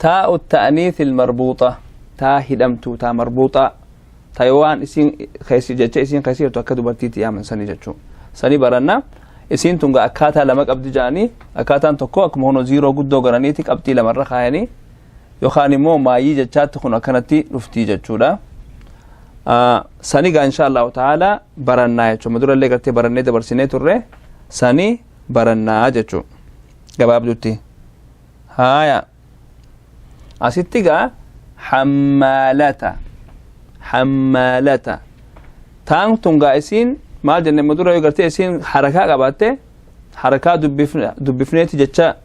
Taa'u ta'aniith ilmarbuuxa, taa hidhamtu, taa marbuuxa, ta yoo waan isiin keessi jecha isiin keessi jirtu akka dubartiitti yaaman sanii jechuu sanii baranna. Isiin tun akkaataa lama qabdi jedhanii, akkaataan tokko akkuma hono ziiroo guddoo godhaniiti qabxii lamarra kaayanii, yookaan immoo maayyii jechaatti kun akkanatti dhuftii jechuudha. Sani gaa insha Allahu ta'ala barannaa jechuudha. Durallee gartee barannee dabarsinee turre, sani barannaa jechuudha. Gabaabdutti. Haaya. Asitti gaa hammaalata, hammaalata, taan tun gaa isiin maal jenne? Dura yoo gartee isiin harakaa qabaatte, harakaa dubbifneeti jecha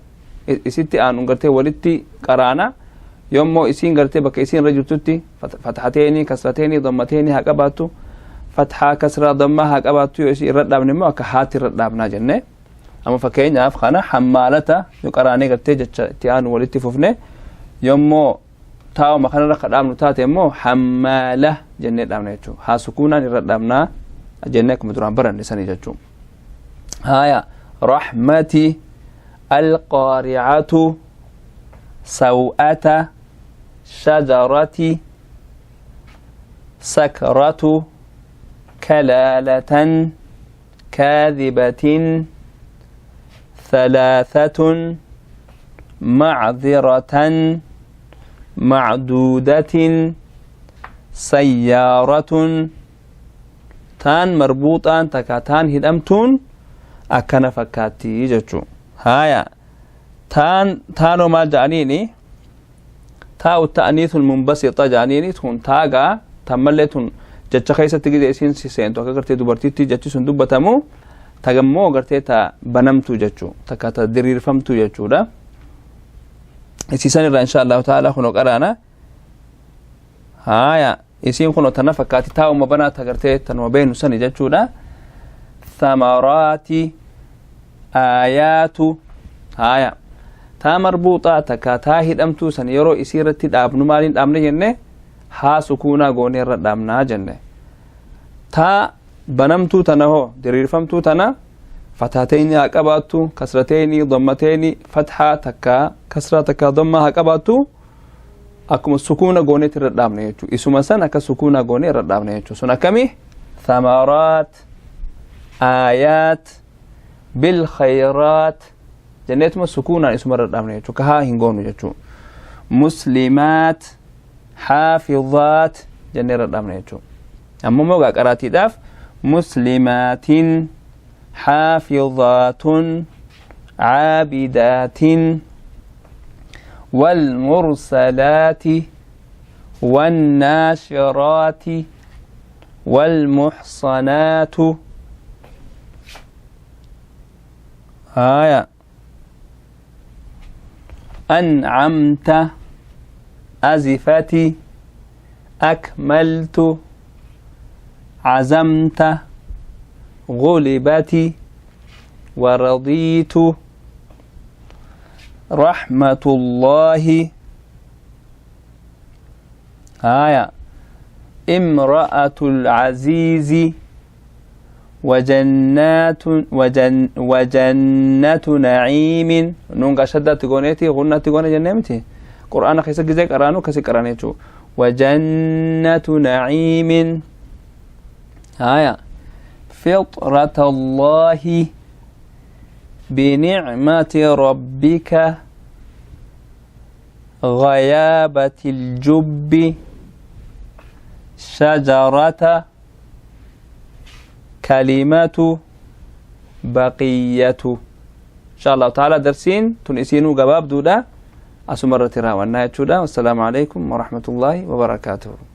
isitti aanu gartee walitti qaraana. Yoommoo isiin gartee bakka isiin irra jirtutti fathateeni, kasrateeni, dammateeni haa qabaattu, fathaa, kasraa, dammaa haa qabaattu, yoo isii irra dhaabne immoo akka haati irra dhaabnaa jenne. Amma fakkeenyaaf kana hammaalata yoo qaraanee gartee jecha itti aanu walitti fufne, yoommoo taa'uma kanarra ka dhaabnu taate immoo hammaala jennee dhaabna jechuudha. Haa sukuunaan irra dhaabnaa jennee akkuma duraan baranne sanii jechuudha. Haaya, rahmati, alqaari'atu, saw'ata, shajarati, sakratu, kalaalatan, kaadhibatin, thalaatatun, macdiratan, macduudatin, sayyaaratun. Taan marbuuxaan takka taan hidhamtuun akkana fakkaatti jechuu. Haaya, taan taanoo maal jedhaniini? Taa'u ta'aniitul munbasixa jedhaniini. Tun taagaa tammallee tun jecha keessatti gide isiin si seentu akka gartee dubartiitti jechi sun dubbatamu, tagammoo gartee ta banamtu jechuu, takka ta diriirfamtu jechuudha. Isiisan irraa insha Allahu ta'ala kunoo qaraana. Haaya, isiin kunoo tana fakkaati, taa'uma banaa ta gartee tanuma beenu sani jechuudha. Thamaraati, aayaatu. Haaya, taa marbuuxaa takka taa hidhamtuu san yeroo isii irratti dhaabnu maaliin dhaabne jenne? Haa sukuunaa goonee irra dhaabnaa jenne. Taa banamtuu tana hoo, diriirfamtuu tana, fataateeni haa qabaattu, kasrateeni, dammateeni, fathaa takka kasraa takka dammaa haa qabaattu, akkuma sukuuna gooneeti irra dhaabne jechuu. Isuma san akka sukuuna goonee irra dhaabne jechuu. Sun akkami? Thamaraat, aayaat, bilkhayraat jenneetuma sukuunaan isuma irra dhaabne jechuu, ka haa hin goonu jechuu. Muslimaat, xaafizaat jennee irra dhaabne jechuu. Ammoo moo qaraatiidhaaf muslimaatin, xaafizaatun, caabidaatin, والمرسلات، والناشرات، والمحصنات. آية، أنعمت، أزفت، أكملت، عزمت، غلبت، ورضيت، رحمة الله. آية، امرأة العزيز، وجنات وجنة نعيم. نون شدة تقونيتي غنة تقوني جنمتي قرآن خيسا جزاك قرانو كسي قرانيتو وجنة نعيم. آية، فطرة الله، بنعمة ربك، غيابة الجب، شجرة، كلمة، بقية. إن شاء الله تعالى درسين تنسينو قباب دودا أسمرة راوانا. والسلام عليكم ورحمة الله وبركاته.